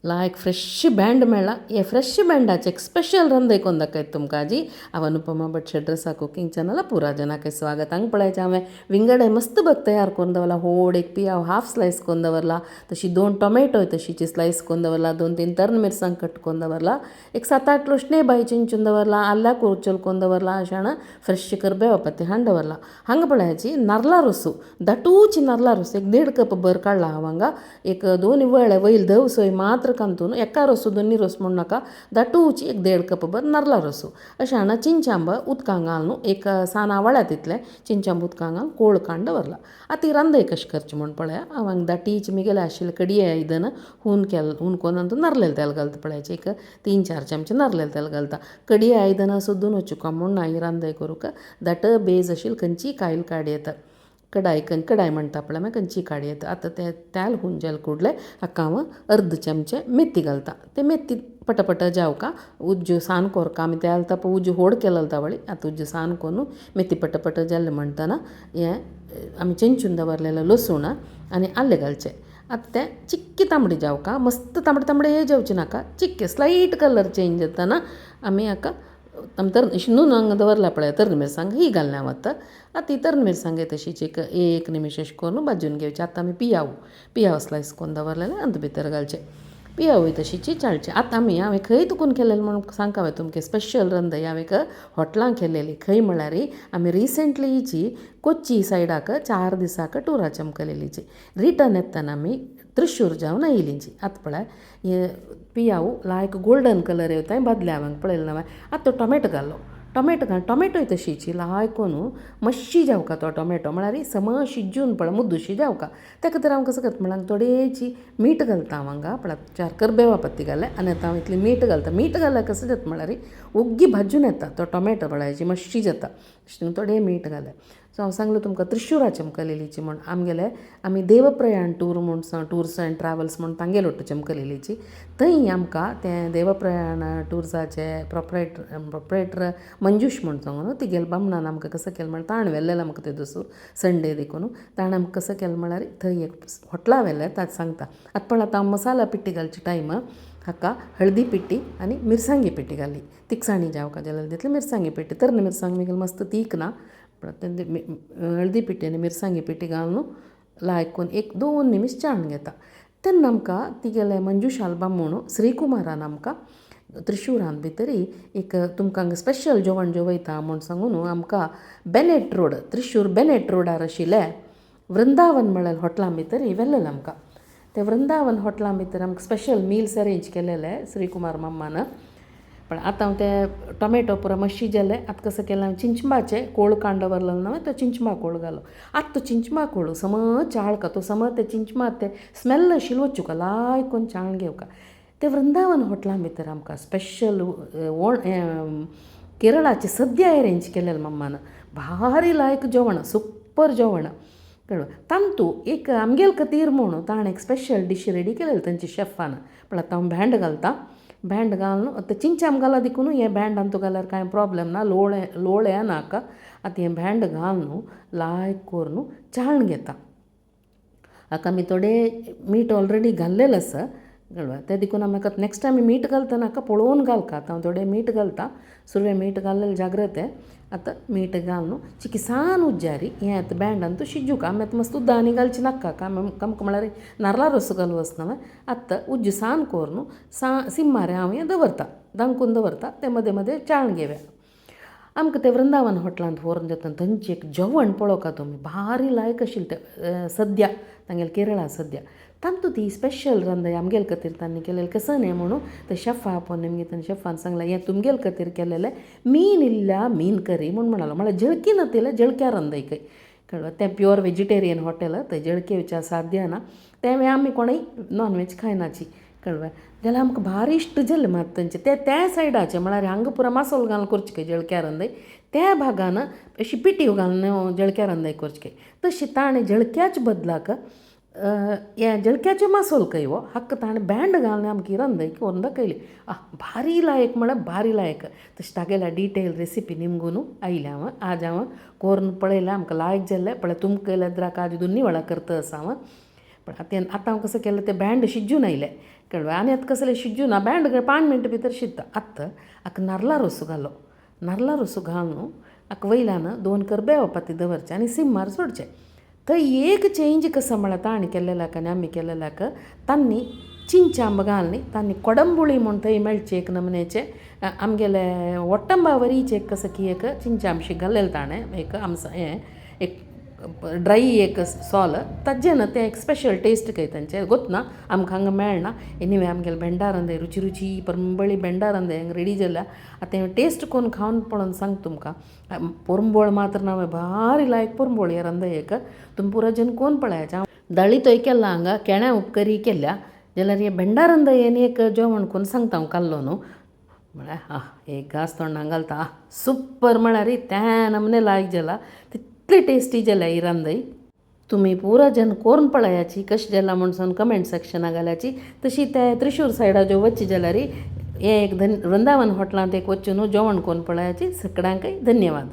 लायक fresh band मेळ्ळा. हे fresh बँडाचे एक स्पेशल रंदय कोन्न दाखयता तुमकां आजी. हांव अनुपमा भट शेड्रसा कुकींग चॅनला पुरा जनाक स्वागत. हांगा पळयाचे हांवें विंगडे मस्त बग तयार करून दवरला. व्हड एक पियाव हाफ स्लायस करून दवरला, तशी दोन टोमॅटोय तशीची स्लायस करून दवरला, 2-3 तरण मिरसांग कट करून दवरला, एक 7-8 लोशणे बाय चिंचून दवरला, आल्ला कुरचल करून दवरला, अशाण फ्रेश करबेवा पत्ती हाण दवरला. हांगा पळयाची नारला रोसू, दाटूची नारला रोस एक 1.5 कप भर काडला हांव हांगा. एक 2 वेळे वयल धव सोय मात्र कांतून एका रोसू दोन्ही रोस म्हूण नाका, दाटूची एक 1.5 कप भर नारला रोसू. अशें हाणा चिंचांब उदकां घालून एक सान आवाळ्या तितलें चिंचांब उदकां घालून कोळ काडून दवरला. आतां ही रांदय कशें करचें म्हूण पळया. हांव हांगा दाटीची मिगेलें आशिल्लें कडये आयदन हून केल हून कोन्न तातूंत नारलेलें तेल घालता. पळयाचें एक 3-4 चमचे नारलेलें तेल घालता. कडये आयदनां सुद्दां वचुका म्हूण ना ही रांदय करूंक दाट बेज आशिल्ली खंयचीय कायल काड येता, कडाय कडाय म्हणटा पळय आमी, खंयचीय काड येता. आतां तें तेल हून जालें कुडलें हाका हांव अर्द चमचे मेथी घालता. ते मेथी पटापट जावका उज्जू सान कोरका आमी तेल ताप उज्जू होड केलेलो तावळी. आतां उज्जू सान कोरून मेथी पटापट जालें म्हणटना हें आमी चेंचून दवरलेलें लसूण आनी आल्लें घालचें. आतां तें चिक्की तांबडी जावका, मस्त तांबडे तांबडे जावचें नाका, चिक्के स्लायट कलर चेंज जातना आमी हाका आमी तर शिनून हांगा दवरला पळय तर मिरसांग ही घालना हांव आतां. आतां ही तर मिरसांग तशीच एक एक निमिश अशें करून भाजून घेवची. आतां आमी पियाव पियाव स्लायस करून दवरलेलें आनी भितर घालचें. पियावूय तशीची चाळचें. आतां आमी हांवें खंय तुकून केलेलें म्हूण सांग हांवें तुमकां स्पेशल रंदय हांवें एक हॉटलां केलेली. खंय म्हळ्यार आमी रिसेंटली हिची कोच्ची सायडाक 4 दिसाक टुरा चमकलेलीची. रिटर्न येतना आमी त्रिशूर जावन आयिल्लीची. आतां पळय हे पियाव लायक गोल्डन कलर येवताय भाजले हांवें पळयलें हांवें. आतां तो टोमॅटो घालो, टोमॅटो घाल टोमॅटोय तशीची लायक मातशी जावका तो टोमॅटो म्हळ्यार सम शिजून पळय मुद्दूशी जावका. ताका तर हांव कसो करता म्हळ्यार थोडेची मीठ घालता हांव हांगा. पळय 4 करबेवा पत्ती घाले आनी आतां हांव इतलें मीठ घालता. मीठ घाल्यार कसो जाता म्हळ्यार ओग्गी भाजून येता तो टोमॅटो पळयाची मातशी जाता, अशें थोडें मीठ घालें. सो हांव सांगलें तुमकां त्रिशुरा चमकलेलीची म्हूण. आमगेले आमी देवप्रयाण टूर म्हूण टूर्स एंड ट्रॅवल्स म्हूण तांगेलो चमकलेलीची. थंय आमकां तें देवप्रयाण टुर्साचे प्रोप्रायटर मंजूश म्हूण सांगून तिगेले बामणान आमकां कसो केलें म्हळ्यार ताणें व्हेल्लेलें आमकां ते दुसरो संडे देखून ताणें आमकां कसो केलें म्हळ्यार थंय एक हॉटलां व्हेलें ताका सांगता. आतां पळय आतां हांव मसाला पिट्टी घालचे टायम हाका हळदी पिट्टी आनी मिरसांगी पिट्टी घाली. तिखसाणी जावका जाल्यार तितली मिरसांगी पिट्टी, तर मिरसांग मिगेली मस्त तीख ना, हळदी पिट्टी आनी मिरसांगी पिट्टी घालून लायक करून 1-2 निमिश चाळून घेता. तेन्ना आमकां तिगेले मंजूशाल बामूण श्रीकुमारान आमकां त्रिशुरान भितरी एक तुमकां हांगा स्पेशल जेवण जेवयता म्हूण सांगून आमकां बेनेट रोड त्रिशूर बेनेट रोडार आशिल्लें वृंदावन म्हळ्यार हॉटलां भितर व्हेलेलें आमकां. ते वृंदावन हॉटलां भितर आमकां स्पेशल मिल्स अरेंज केलेले श्रीकुमार माम्मान. पण आतां हांव ते टोमॅटो पुरो मातशी जाले. आतां कसो केलें हांवें चिंचमाचें कोळ काडून दवरलेलो न्हय तो चिंचमा कोळ घालो. आतां तो चिंचमा कोळ समज चाळका तो समज ते चिंचमा ते स्मेल आशिल्लो वचुका लायक करून चाळून घेवका. ते वृंदावन हॉटलां भितर आमकां स्पेशल केरळाचे सद्या अरेंज केलेलें मम्मान. भारी लायक जेवण, सुपर जेवण कळ्ळें. तांतू एक आमगेले खातीर म्हूण ताणें एक स्पेशल डीश रेडी केलेली तांच्या शेफान. पण आतां हांव भेंड घालता. भेंड घालून आतां चिंचाम घाला देखून हें भेंड आनी घाल्यार कांय प्रोब्लेम ना, लोळे लोळे नाका. आतां हें भेंड घालून लायक करून चाळून घेता. हाका आमी थोडें मीठ ऑलरेडी घाल्लेलें आसा कळ्ळें, तें देखून आमी आतां नॅक्स्ट टायम मीठ घालतना हाका पळोवन घालका. आतां हांव थोडें मीठ घालता, सुरवे मीठ घाल्लेलें जाग्रत. आतां मीठ घालून चिकी सान उज्जारी हें आतां भेंड आनी तो शिजूंक आमी आतां मस्त उदक आनी घालचें नाका आमकां म्हळ्यार नारला रोस घालूं आसना. आतां उज्ज सान करून सिम्मारे हांव हें दवरता, दामकून दवरता, तें मदें मदें चाळून घेवया. आमकां तें वृंदावन हॉटलांत व्हरून दिता थंयचें एक जेवण पळोवका तुमी भारी लायक आशिल्लें तें सद्या तांगेलें केरळा सद्या. तांतू ती स्पेशल रंदय आमगेले खातीर तांणी केलेलें कसो न्ही म्हणून ते शेफा आपोवन निमगे तांणी शेफान सांगलें हें तुमगेले खातीर केलेलें मीन इल्ल्या मीन करी म्हूण म्हणालो. म्हळ्यार जळकी नातिल्लें जळक्या रंदय खंय कळ्ळें. तें प्युअर वेजिटेरियन हॉटेल, थंय जळके विचार साध्य ना, तें आमी कोणूय नॉन वेज खायनाची कळ्ळें. जाल्यार आमकां भारी इश्ट जालें मात तांचें ते त्या सायडाचें म्हळ्यार हांगा पुरो मासोल घालून करचें खंय जळक्या रंदय, त्या भागान अशी पिटी घालून जळक्या रंदय करचें खंय. तशें ताणें जळक्याच्या बदलाक हें जळक्याचें मासोल खंय हो हाका ताणें भेंड घालून आमकां रंदय करून दाखयली. आ भारी लायक म्हळ्यार भारी लायक. तशें तागेल्या डिटेल रेसिपी निमगून आयलें हांव आज हांव करून पळयलें आमकां लायक जालें. पळय तुमकां येल्यार आज दोन्ही वेळा करता आसा हांव. पण आतां आतां हांव कसो केलें तें भेंड शिजून आयलें. कळ्ळें. आनी आतां कसलें शिजूना भेंड 5 मिनटां भितर शिजता. आतां हाका नारला रोस घालो. नारला रोस घालून हाका वयल्यान 2 करबेवा पाती दवरचे आनी सिम्मार सोडचे. थंय एक चेंज कसो म्हळ्यार ताणें केल्लेल्याक आनी आमी केल्लेल्याक तांणी चिंचांब घालनी तांणी कोडंबोळी म्हूण थंय मेळचे एक नमनेचे आमगेले वोट्टंबा वरीच एक कसो की एक चिंचामशी घाल्लेलें ताणें एक आमसां हें एक ड्राय एक सोल ताजें न्हू तें एक स्पेशल टेस्ट कही तेंचें गोत ना आमकां हांगा मेळना. एनीवे आमगेले भेंडा रंदय रुची रुची परंबळी भेंडा रंदय हांगा रेडी जाल्या. आतां हांव टेस्ट कोन्न खावन पळोवन सांग तुमकां. पोरंबोळ मात्र ना भारी लायक पोरंबोळ हे रंदयेक. तुमी पुरो जन कोन पळयाचे. दाळी तोय केला हांगा केण्या उपकरी केल्या जाल्यार हे भेंडा रंदयेन एक जेवण कोन्न सांगता हांव काल्लो न्हू म्हळ्यार हा एक घास तोंडाक घालता. सुपर म्हळ्यार त्या नमने लायक जाला तितली टेस्टी जाल्या ही रांदय. तुमी पुरा जन कोन्न पळयाची कशें जाला म्हणून कमेंट सेक्शना घाल्याची. तशी ते त्रिशूर सायडा ज्यो वचचे जाल्यार हे एक वृंदावन हॉटलांत एक वचून जेवण कोन्न पळयाची. सगळ्यांकय धन्यवाद.